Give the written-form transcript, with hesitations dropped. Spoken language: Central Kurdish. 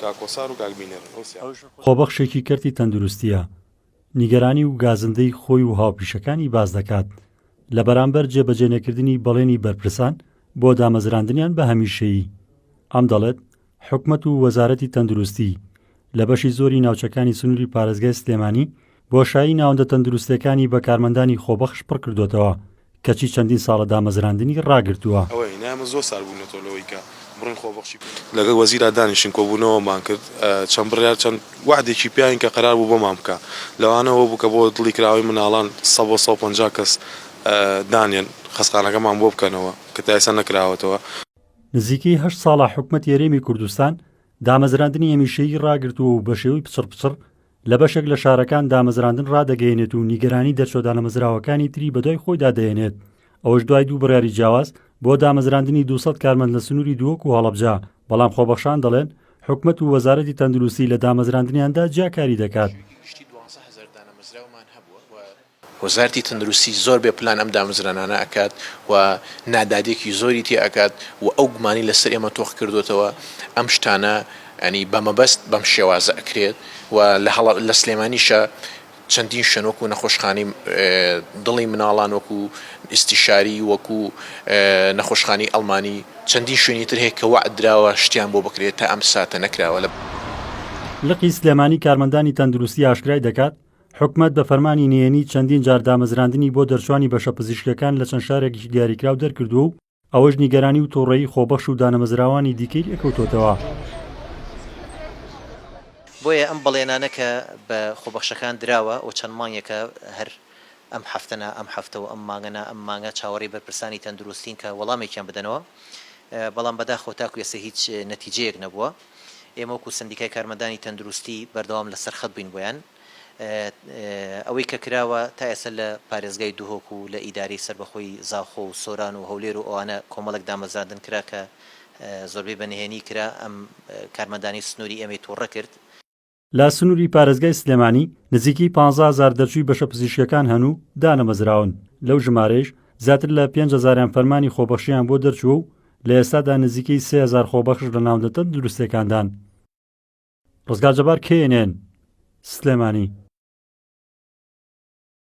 کاک کۆسار و کاک بینەرن ئەو سیان. خۆبەخشێکی کەرتی تەندروستییە، نیگەرانی و گازندەی خۆی و هاوپیشەکانی باس دەکات لە بەرامبەر جێبەجێنەکردنی بەڵێنی بەرپرسان بۆ دامەزراندنیان بە هەمیشەیی. ئەم دەڵێت، حکومەت و وەزارەتی تەندروستی لە بەشی زۆری ناوچەکانی سنووری پارێزگای سلێمانی بۆشایی ناوەندە تەندروستییەکانی بە کارمەندانی خۆبەخش پڕکردۆتەوە، کەچی چەندین ساڵە دامەزراندنی ڕاگرتووە. ئەوەی نا ئێمە زۆر سارد بووینەتەوە لەوەی کە بڕۆین خۆبەخشی بکەین. لەگەڵ وەزیرا دانیشتین کۆبوونەوەمان کرد چەند بڕیار چەند وەعدێکی پیاین کە قەرار بوو بۆمان بکا لەوانە ئەوە بوو کە بۆ دڵی کراوەی مناڵان سە بۆ 150 کەس دانێن خەستخانەکەمان بۆ بکەنەوە کە تا ئێستا نەکراوەتەوە. نزیکەی هەشت ساڵە حکومەتی هەرێمی کوردستان دامەزراندنی هەمیشەیی ڕاگرتووە و بەشێوەی پچڕ پچڕ لە بەشێک لە شارەکان دامەزراندن ڕادەگەیەنێت و نیگەرانی دەرچوە دانەمەزراوەکانی تری بەدوای خۆیدا دەهێنێت، ئەوەش دوای دوو بڕیاری جیاواز بۆ دامەزراندنی 200 کارمەند لە سنووری دهۆک و هەڵەبجە، بەڵام خۆبەخشان دەڵێن حکومەت و وەزارەتی تەندروستی لە دامەزراندنیاندا جیاکاری دەکات. وەزارەتی تەندروستی زۆر بێ پلان ئەم دامەزرانانە ئەکات و نادادیەکی زۆری تێ ئەکات و ئەو گومانی لەسەر ئێمە تۆخ کردۆتەوە ئەم شتانە ینی بە مەبەست بەم شێوازە ئەکرێت و لە هەڵە لە سلێمانیشە چەندین شوێن وەکو نەخۆشخانەی دڵی مناڵان وەکو ئیستیشاری وەکو نەخۆشخانەی ئەڵمانی چەندین شوێنی تر هەیە کە وەعد دراوە شتیان بۆ بکرێت تا ئەم ساتە نەکراوە لە. لقی سلێمانی کارمەندانی تەندروستی ئاشکرای دەکات، حکومەت بە فەرمانی نهێنی چەندین جار دامەزراندنی بۆ دەرچوانی بەشە پزیشکیەکان لە چەند شارێکی دیاریکراو دەرکردووە و ئەوەش نیگەرانی و توڕەیی خۆبەخش و دانەمەزراوانی دیکەی لێکەوتۆتەوە. بۆیە ئەم بەڵێنانە کە بە خۆبەخشەکان دراوە و چەند مانگێکە هەر ئەم هەفتە نا ئەم هەفتە و ئەم مانگە نا ئەم مانگە چاوەڕێی بەرپرسانی تەندروستین کە وەڵامێکیان بدەنەوە، بەڵام بەداخەوە تاکو ئێستا هیچ نەتیجەیەک نەبووە. ئێمە وەکو سەندیکای کارمەندانی تەندروستی بەردەوام لەسەر خەت بووین بۆیان. ئەوەی کە کراوە تا ئێستا لە پارێزگای دهۆک و لە ئیدارەی سەربەخۆی زاخۆ و سۆران و هەولێر و ئەوانە کۆمەڵێک دامەزراندن کرا کە زۆربەی بە نهێنی کرا، ئەم کارمەندانەی سنووری ئێمەی تووڕە کرد. لە سنووری پارێزگای سلێمانی نزیکەی 15 هەزار دەرچووی بەشە پزیشکییەکان هەن و دانەمەزراون، لەو ژمارەیش زیاتر لە پێنج هەزاریان فەرمانی خۆبەخشییان بۆ دەرچووە و لە ئێستادا نزیکەی 3000 خۆبەخش لە ناوەندە تەندروستییەکاندان. ڕزگار جەبار، KNN، سلێمانی.